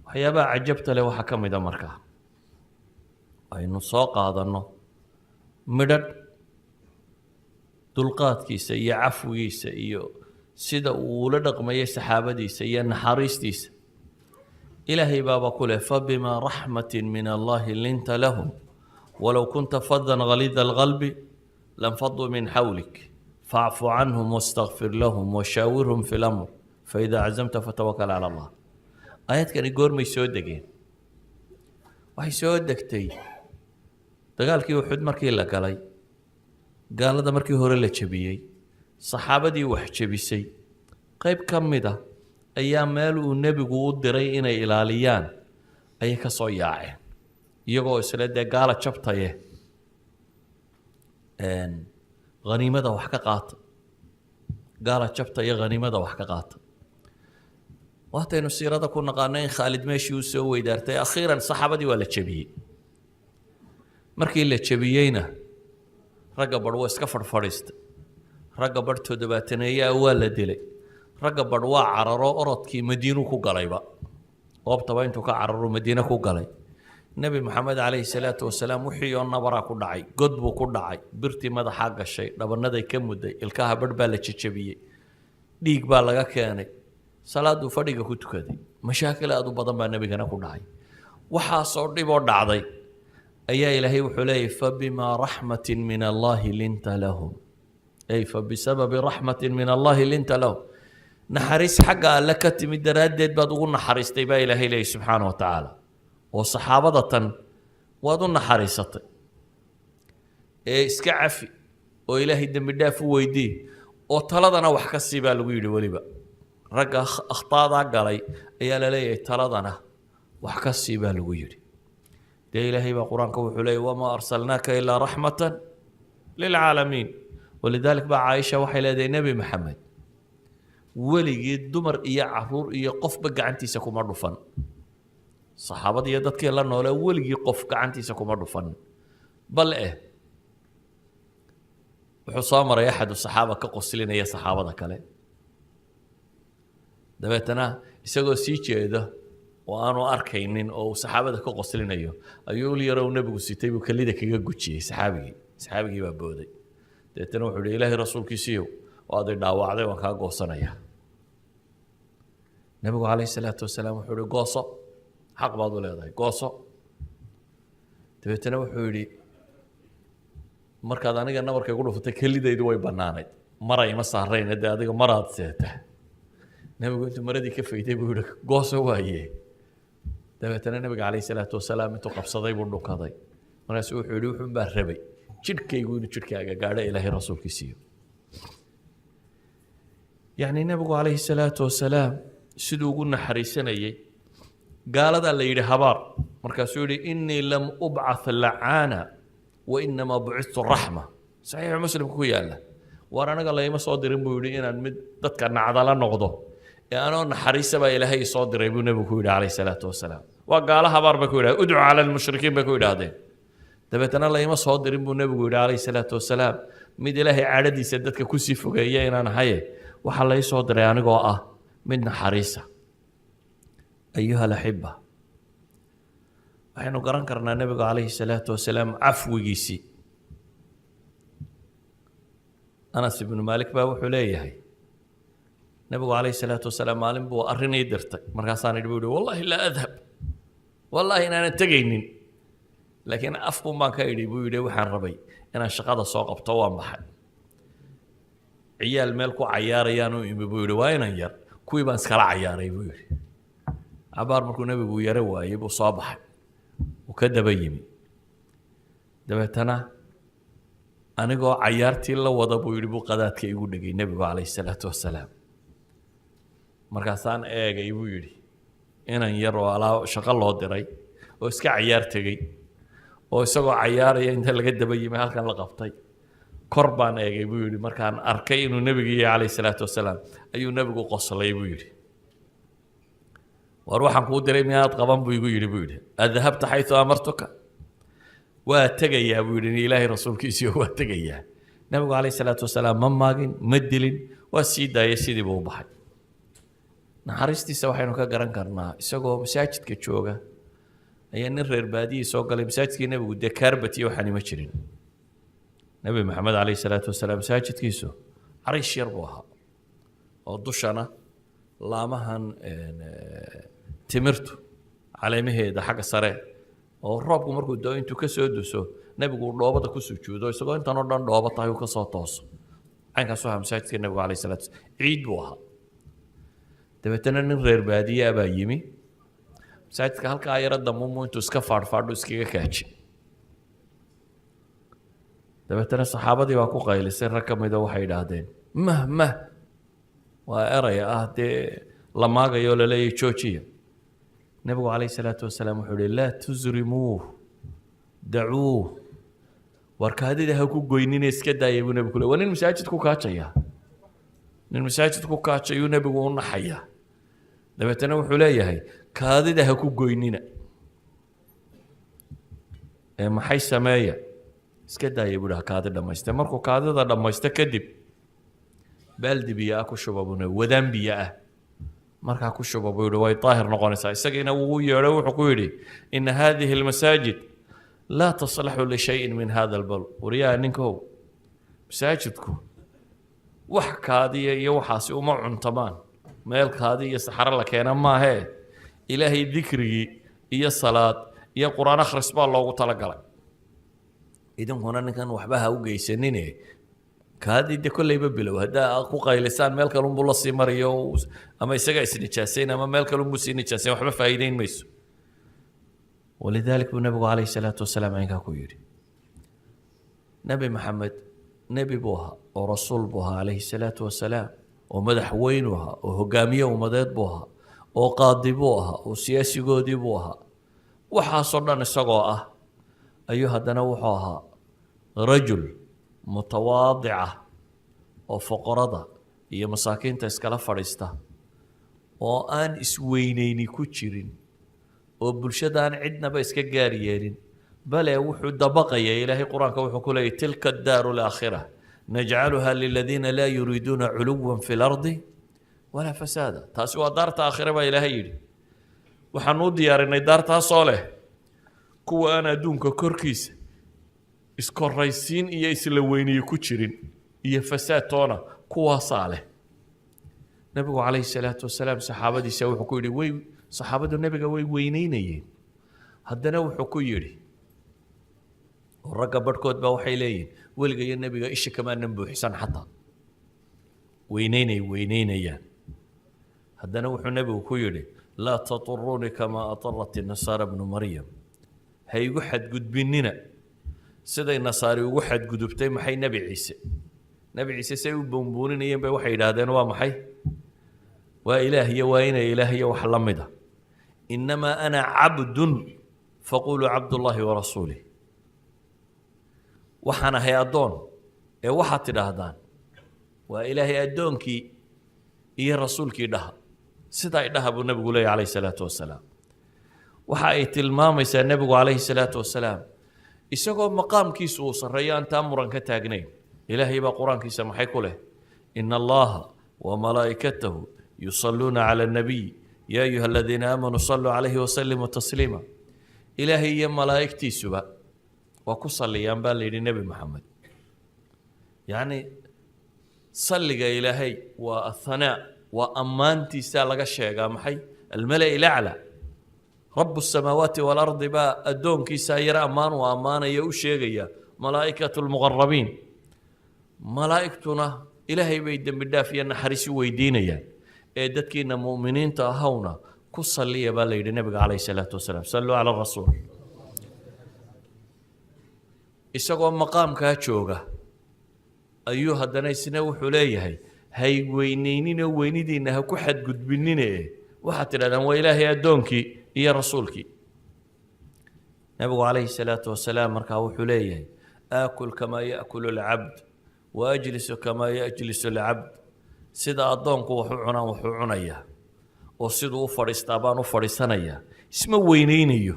Waxyaabaha cajabta leh waxaa ka mid a, markaa aynu soo qaadanno midhadh dulqaadkiisa iyo cafwigiisa iyo sida uu ula dhaqmayay saxaabadiisa iyo naxariistiisa. Ilaahay baaba ku leh: فبما رحمة من الله لنت لهم ولو كنت فظا غليظ القلب لانفضوا من حولك فاعف عنهم واستغفر لهم وشاورهم في الأمر فإذا عزمت فتوكل على الله. Aayadkani goormay soo degeen? Waxay soo degtay dagaalkii Uxud markii la galay. Gaalada markii hore la jebiyey, saxaabadii wax jebisay qayb ka mid a ayaa meel uu nebigu u diray inay ilaaliyaan ayay ka soo yaaceen, iyagoo isle dee gaala jabtaye haniimada wax ka qaata, gaala jabtaye haniimada wax ka qaata. Waataynu siirada ku naqaano in Khaalid meeshii uu soo weydaartay. Akhiiran saxaabadii waa la jebiyey. Markii la jebiyeyna, ragga badh waa iska fadhfadhiistay, ragga badh 70-eeyaa waa la dilay, ragga badh waa cararo, orodkii Madiinuu ku galayba, goobtaba intuu ka cararo Madiine ku galay. Nebi Maxamed calayhi salaatu wasalaam wixii oo nabaraa ku dhacay, god buu ku dhacay, birtii madaxaa gashay, dhabanaday ka mudday, ilkaha badh baa la jejebiyey, dhiig baa laga keenay, salaaduu fadhiga ku tukaday. Mashaakil aad u badan baa nebigana ku dhacay. Waxaasoo dhiboo dhacday ayaa Ilaahay wuxuu leeyahy: فبما رحمة من الله لنت لهم، أي فبسبب رحمة من الله لنت لهم. Naxariis xagga Alle ka timid daraaddeed baad ugu naxariistay baa Ilaahay leeyahy subxaana wa tacaala, oo saxaabada tan waad u naxariisatay ee iska cafi oo Ilaahay dembi dhaaf u weydii oo taladana wax ka sii baa lagu yidhi. Weliba ragga akhtaadaa galay ayaa la leeyahay taladana wax ka sii baa lagu yidhi. Dee Ilaahay baa Qur-aanka wuxuu leeyahy: وما أرسلناك إلا رحمة للعالمين. ولذلك baa Caaisha waxay leedahay: Nebi Maxamed weligii dumar iyo caruur iyo qofba gacantiisa kuma dhufan. Saxaabada iyo dadkii la noolee weligii qof gacantiisa kuma dhufan. Bal eh wuxuu soo maray axadu saxaaba ka qoslinaya saxaabada kale. Dabeetana isagoo sii jeeda oo aanu arkaynin oo uu saxaabada ka qoslinayo ayuu ul yarow nebigu sitay buu kelida kaga gujiyey saxaabigii. Saxaabigii baa booday. Dabeetana wuxuu ihi: "Ilaahay rasuulkiisiiyow, waad i dhaawacday, waan kaa goosanayaa." Nebigu calayhi salaatu wasalaam wuxuu ihi: "Gooso, xaq baad u leedahay, gooso." Dabeetana wuxuu yidhi: "Markaad aniga nabarka igu dhufatay kelidaydu way bannaanayd, mara ima saarayna, dee adiga maraad seeta." Nebigu intuu maradii ka fayday buu yihi: "Gooso waaye." Dabeetana nebiga calayhi salaatu wasalaam intuu qabsaday buu dhunkaday. Markaasuu wuxuu yihi: "Wuxuun baa rabay jidhkaygu inuu jidhkaaga gaadho, Ilaahay rasuulkiisiiyo." Yacni nebigu calayhi salaatu wasalaam siduu ugu naxariisanayey gaaladaa la yidhi habaar, markaasuu yihi: "إني لم أبعث لعانا وإنما بعثت رحمة." Saxiixu Muslimka ku yaalla. "Waar anaga layma soo dirin," buu yidhi, "inaan mid dadka nacdala noqdo, ee anoo naxariisa baa Ilaahay isoo diray," buu nebigu ku yidhi calayhi salaatu wasalaam. Waa gaalo habaar bay ku yidhahdeen, ادع على المشركين bay ku yidhaahdeen. Dabeetana "layma soo dirin," buu nebigu yidhi calayhi salaatu wasalaam, "mid Ilaahay cadhadiisa dadka kusii fogeeya inaan ahaye, waxaa lay soo diray anigoo ah mid naxariisa." أيها الأحبة, waxaynu garan karnaa nebigu calayhi salaatu wasalaam cafwigiisii. Anas ibnu Maalik baa wuxuu leeyahay: nebigu calayhi salaatu wasalaam maalin buu arrin ii dirtay. Markaasaan idhi, buu yihi, "والله لا أذهب, wallahi inaanan tegaynin." Laakiin afkun baan ka idhi, buu yidhi, waxaan rabay inaan shaqada soo qabto. Waan baxay. Ciyaal meel ku cayaarayaan u imi, buu yidhi. Waa inan yar, kuwii baan iskala cayaaray, buu yidhi. Cabaar markuu nebigu yaro waayey buu soo baxay, uu ka daba yimi. Dabeetana anigoo cayaartii la wada, buu yidhi, buu qadaadka igu dhegay nebigu calayhi salaatu wasalaam. Markaasaan eegay, buu yidhi, inan yar oo alaa shaqo loo diray oo iska cayaar tegey oo isagoo cayaaraya inta laga daba yimi halkan la qabtay. Kor baan eegay, buu yidhi. Markaan arkay inuu nebigu yahay calayhi salaatu wasalaam ayuu nebigu qoslay, buu yidhi. "War waxaan kuu diray miyaad qaban?" buu igu yidhi, buu yidhi. "أذهبت حيث أمرتك?" "Waa tegayaa," buu yidhi, "Ilaahay rasuulkiisiyo, waa tegayaa." Nebigu calayhi salaatu wasalaam ma maagin, ma dilin, waa sii daayay, sidii buu u baxay. Naxariistiisa waxaynu ka garan karnaa isagoo masaajidka jooga ayaa nin reer baadiyii soo galay masaajidkii Nebigu. Dee carpet iyo waxaani ma jirin. Nebi Maxamed calayhi salaatu wasalaam masaajidkiisu cariish yar buu ahaa oo dushana laamahan timirtu caleemaheeda xagga sare, oo roobku markuu doo intuu ka soo duso, Nebigu uu dhoobada ku sujuudo, isagoo intan oo dhan dhoobo tahay uu ka soo tooso. Caynkaasu ahaa masaajidka Nebigu calayhi salaatu wasalaam, ciid buu ahaa. Dabeetana nin reer baadiye ah baa yimi masaajidka. Halkaa yaro damuumu intuu iska faadhfaadho iskaga kaaji. Dabeetana saxaabadii baa ku qaylisay. Rag ka mida waxay idhaahdeen, "Mah, mah!" Waa eraya ah dee la maagayo oo laleeyahy joojiya. Nebigu calayhi salaatu wasalaam wuxuu ihi, "Laa tuzrimuuh, dacuuh." War kaadida ha ku goynine, iska daaya buu nebigu le. Waa nin masaajid ku kaajaya, nin masaajid ku kaajayuu nebigu u naxaya. Dabeetana wuxuu leeyahay, "Kaadida ha ku goynina." Ee maxay sameeya? "Iska daaya," buu dhaha, "kaadi dhammayste." Markuu kaadida dhammaysto kadib, baaldi biyo ah ku shuba buu nebi, wadaan biyo ah markaa ku shuba buu yihi, way daahir noqonaysaa. Isagiina wuu u yeedho, wuxuu ku yidhi, "Ina hadihi almasaajid laa taslaxu lishayin min hada albawl." Waryaha ninkow, masaajidku wax kaadiya iyo waxaasi uma cuntamaan, meel kaadi iyo saxaro la keena maahee. Ilaahay dikrigii iyo salaad iyo Qur-aan akhris baa loogu talagalay. Idinkuna ninkan waxba ha u geysanine. Kaadii de kolleyba bilow, haddaa ku qaylisaan meel kalunbuu la sii marayo, ama isagaa isnijaasayn ama meel kalunbuu sii nijaasayn, waxba faa'iideyn mayso. Walidalik buu Nebigu calayhi salaatu wasalaam caynkaa ku yidhi. Nebi Maxamed nebi buu ahaa oo rasuul buu ahaa calayhi salaatu wasalaam, oo madaxweynu ahaa, oo hogaamiye ummadeed buu ahaa, oo qaadi buu ahaa, oo siyaasigoodii buu ahaa. Waxaasoo dhan isagoo ah ayuu haddana wuxuu ahaa rajul mutawaadica oo foqorada iyo masaakiinta iskala fadhiista, oo aan isweyneyni ku jirin, oo bulshada aan cidnaba iska gaar yeelin. Bale wuxuu dabaqaya Ilaahay Qur-aanka wuxuu ku leeyay, "Tilka addaaru alaakhira najcaluha liladiina laa yuriiduuna culuwa fi lardi walaa fasaada." Taasi waa daarta aakhire baa Ilaahay yidhi. Waxaanu u diyaarinay daartaasoo leh kuwa aan adduunka korkiisa iskoraysiin iyo isla weyniye ku jirin iyo fasaad toona, kuwaasaa leh. Nebigu calayhi salaatu wasalaam saxaabadiisa wuxuu ku yidhi, way saxaabadu nebiga way weyneynayeen, haddana wuxuu ku yidhi, oo ragga barhkood baa waxay leeyihin, weliga iyo nebiga isha kamaanan buuxsan, xataa weyneynay weyneynayaan. Haddana wuxuu nebigu ku yidhi, "Laa taturuunii kamaa atarat nasaara bnu Maryam." Ha igu xadgudbinina siday Nasaari ugu xadgudubtay. Maxay? Nebi Ciise, Nebi Ciise say u buunbuuninayeen bay waxay yidhaahdeen, waa maxay? Waa ilaah iyo waa inay ilaah iyo wax la mida. "Innamaa ana cabdun faquluu cabdullaahi warasuulih." Waxaan ahay addoon, ee waxaad tidhaahdaan waa Ilaahay addoonkii iyo rasuulkii dhaha, sidaa idhaha buu nebigu leeyahy calayhi salaatu wasalaam. Waxa ay tilmaamaysaa nebigu calayhi salaatu wasalaam isagoo maqaamkiisu uu sarreeyo, aan taa muran ka taagnayn. Ilaahay baa Qur-aankiisa maxay ku leh? "Ina Allaha wamalaa'ikatahu yusalluuna cala annabiy ya ayuha aladiina aamanuu salluu calayhi wasallimuu tasliima." Ilaahay iyo malaa'igtiisuba waa ku salliyaan baa la yidhi Nebi Maxamed. Yacni salliga Ilaahay waa athanaa, waa ammaantiisaa laga sheegaa. Maxay? Almala'i lacla, rabu الsamaawaati waalardi baa addoonkiisaa yar ammaan uu ammaanaya u sheegaya malaa'ikatu lmuqarabiin. Malaa'igtuna Ilaahay bay dembi dhaaf iyo naxariis u weydiinayaan, ee dadkiina mu'miniinta ahowna ku salliya baa la yidhi nebiga calayhi salaatu wasalaam. Salluu cala rasuul. Isagoo maqaamkaa jooga ayuu haddana isna wuxuu leeyahay, hay weyneyninoo weynidiinna ha ku xadgudbinine, waxaad tidhahdaan waa Ilaahay addoonkii iyo rasuulkii. Nebigu calayhi salaatu wasalaam markaa wuxuu leeyahay, "Aakul kamaa yaakulu alcabd wa ajlisu kamaa yajlisu alcabd." Sida addoonku wax u cunaan waxu cunayaa, oo siduu u fadhiistaa baan u fadhiisanayaa. Isma weyneynayo.